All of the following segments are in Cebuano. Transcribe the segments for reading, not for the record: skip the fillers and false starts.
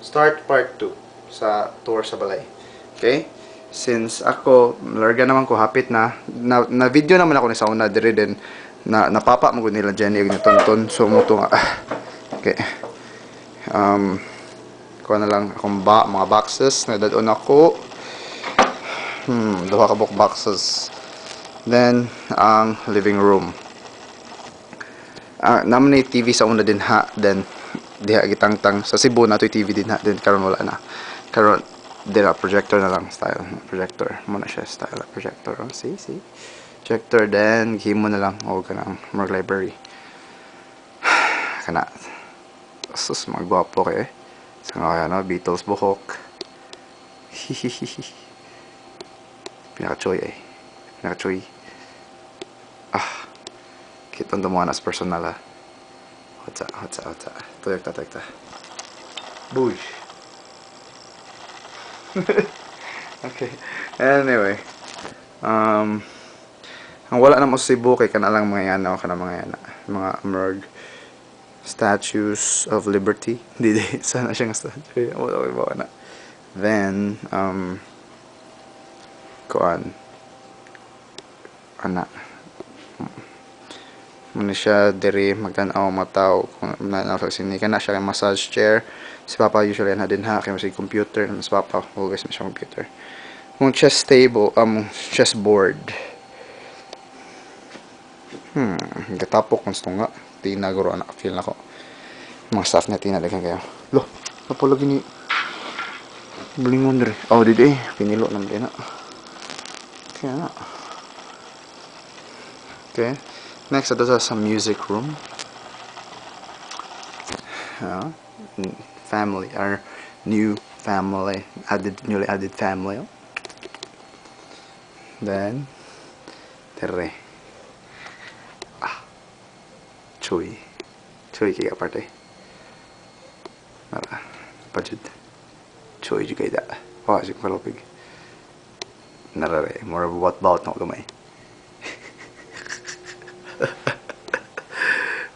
Start part 2 sa tour sa balay. Okay? Since ako, larga naman ko, hapit na, na video naman ako ni sa una diri din na napapa mo gud nila Jenny ug ni Tonton, so mo to nga ah, okay. Kuha na lang akong ba, mga boxes na dadon ako. Duha ka book boxes. Then ang living room. Ah, naman ni TV sa una din ha, then diha gitangtang sa Cebu na to'y TV din ha, then karon wala na. Karon dira projector na lang, style projector mo na siya, style projector. Oh, see, see, projector, then gihimo na lang og kanang more library kana. Sus, mga gwapo kay eh. Sa nga kaya no Beatles buhok. Hihihihi, pinaka-choy eh, pinaka-choy. Ah, kita mo as personal ah. Hotsa, hotsa, hotsa. Tuyok ta, tuyok ta. Bouge. Okay. Anyway. Ang wala na mo sa Cebu kay kana lang mga yana, kana mga yana. Mga merg statues of liberty. Di di sana siyang statue. Wala ko ba na. Then kuan ana muna siya diri magtan-aw mga tao kung na sa sini kana siya kay massage chair. Si Papa usually ana din ha kay masig computer si Papa, always may siya computer. Kung chess table, chess board. Gatapok kung nga tina guro ana, feel nako mga staff na tina daghan kayo. Lo, napala gini blingon diri. Oh, di eh pinilo naman din na kaya na. Okay. Next, ito sa music room. Family, our new family, added, newly added family. Then, tere. Ah, chuy. Chuy kaya aparte. Mara, budget. Chuy juga da. Oh, si kalopig. Narare, more of what about na gamay.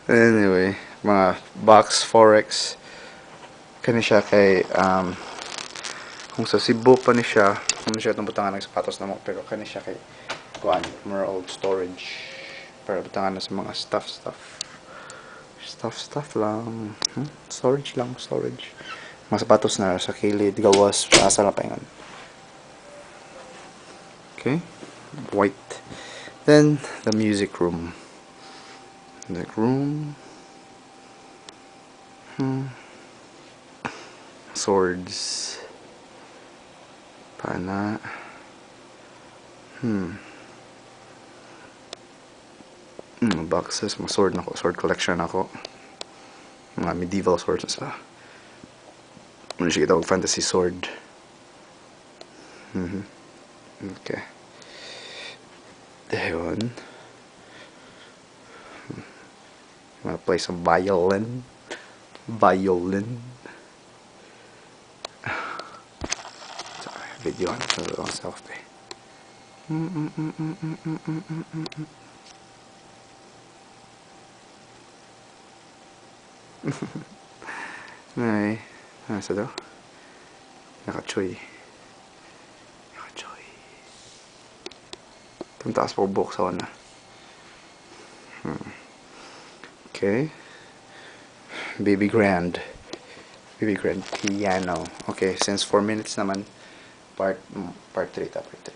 Anyway, mga box forex kani siya kay kung sa Cebu pa ni siya, kung siya itong butangan ng sapatos na mo, pero kani siya kay kuan, more old storage para butangan na sa mga stuff stuff stuff stuff lang. Storage lang, storage mga sapatos na sa kilid, gawas asa lang paingon. Okay, white. Then the music room. The room. Swords. Pana. Boxes. Mga sword nako. Sword collection ako. Mga medieval swords na sila. Muna siya kitawag fantasy sword. Okay. Ayun. I'm gonna play some violin. Violin. Sorry, video on self eh. Ay, ano sa to? Naka-choy. Naka-choy. Itong taas po buhok sa una. Okay. Baby grand. Baby grand piano. Okay, since 4 minutes naman, part 3 ta, part 3.